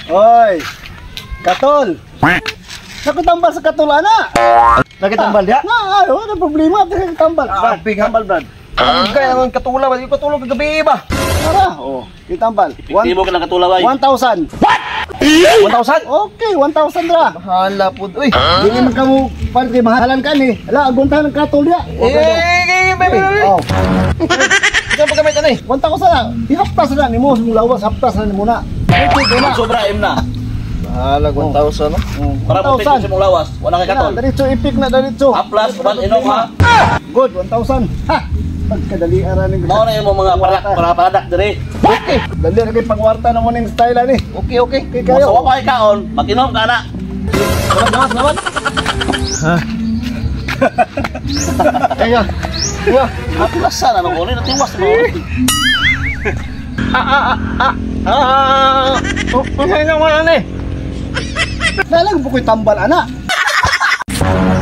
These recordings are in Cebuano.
Oy. Katol. Nakatambal sa katol ana. Nakitambal diha? Na, ay, wala problema tambal. Ah, Tambal, Brad. Kaya ang katula, ba katulog kagabi ba? Tara, oh, kitambal. Epektibo ka ng katula bay. 1,000. What? 1,000? Okay, 1,000 ra. Bahala pud. Uy. Dili man kamo pan kay mahalan ka ni. Ala, aguntahan ang katol diha. Eh, baby. Oh. Saan pa gamit ani? 1,000 na. Ihaptas na nimo sa lawas, haptas na nimo na. Okay, na. Sobra im na. Bahala 1,000 no. Para mo sa imong lawas, wala kay katol. Diretso ipik na diretso. Haplas, ban inom ha. Good, 1,000. Ha. Pagkadali ara ning. Mao na imong mga para paradak dire. Okay. Dali ra kay pangwarta na mo ning style ani. Okay, okay. Okay kayo. Wa pa kay kaon, mag-inom ka na. Salamat, salamat. Ha. Kaya. Ya. Haplas na ko ni natiwas mo. Ah. Oh, na wala ni. Lalang bukoy tambal ana.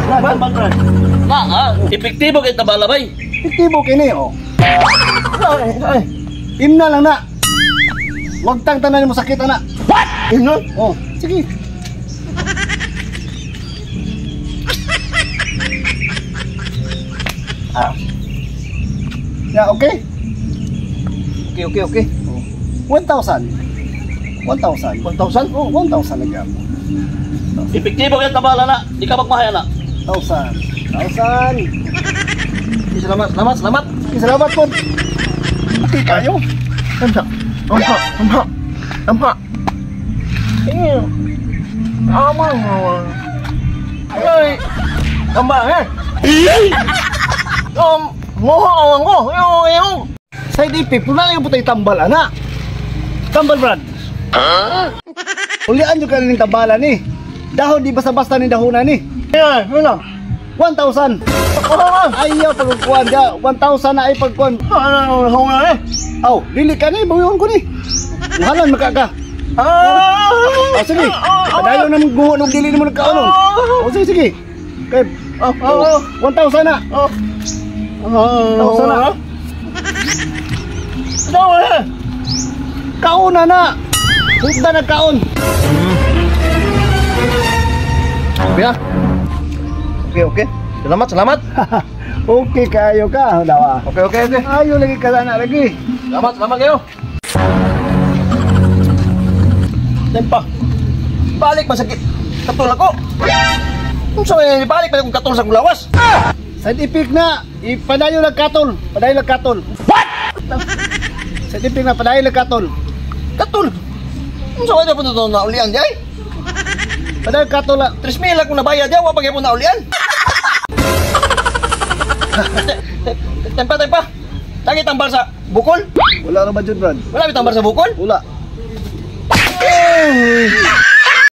Tambal brad. Na, epektibo kay tambal bay. Epektibo kini oh. Imna lang na. Wag tang tanan mo sakit ana. What? Imna? Oh, sige. Ah. Ya, okay? Okay, okay, okay. Oh. 1,000. 1,000. 1,000? Oh, 1,000 lagi ako. Epektibo kay tambal ana. Di ka magmahay ana. 1,000. 1,000. Salamat, salamat, salamat. Salamat po. Okay kayo. Amha. Amha. Amha. Amha. Eh. Ama. Ay. Amha eh. Ngoho awang ko. Yo yo. Side effect, puna lang putay tambal ana. Tambal brad. Ha? Ulian jud ka ning tambalan ni. Dahon di basta-basta ni dahonan ni. Eh, wala. 1,000. Ayaw pagkuan dia, 1,000 na ay pagkuan. Ano na eh? Aw, dili ka ni, bawion ko ni. Mahalan maka ka. Ah! Oh, sige. Padayon na mong guho dili nimo nagkaonon. Oh, sige, sige. Okay. Oh, 1,000 na. Oh. 1,000 na. Daw eh. Kauna na. Hugda na kaon. Okay. Okay, okay. Salamat, salamat. Okay kayo ka, dawa. Okay, okay, okay. Ayo lagi ka na lagi. Salamat, salamat kayo. Tempa. Balik masakit. Katol ako. Unsa may balik pa akong katol sa lawas? Side effect na. Ipadayon lang katol. Padayon lang katol. What? Side effect na padayon lang katol. Katol. Unsa may dapat to na ulian diay? Padayon katol la. 3,000 akong nabayad diay, wa pa gyud na ulian. Tempa, tempa. Tangi tambal sa bukol? Wala ra ba jud, Brad? Wala bi tambal sa bukol? Wala.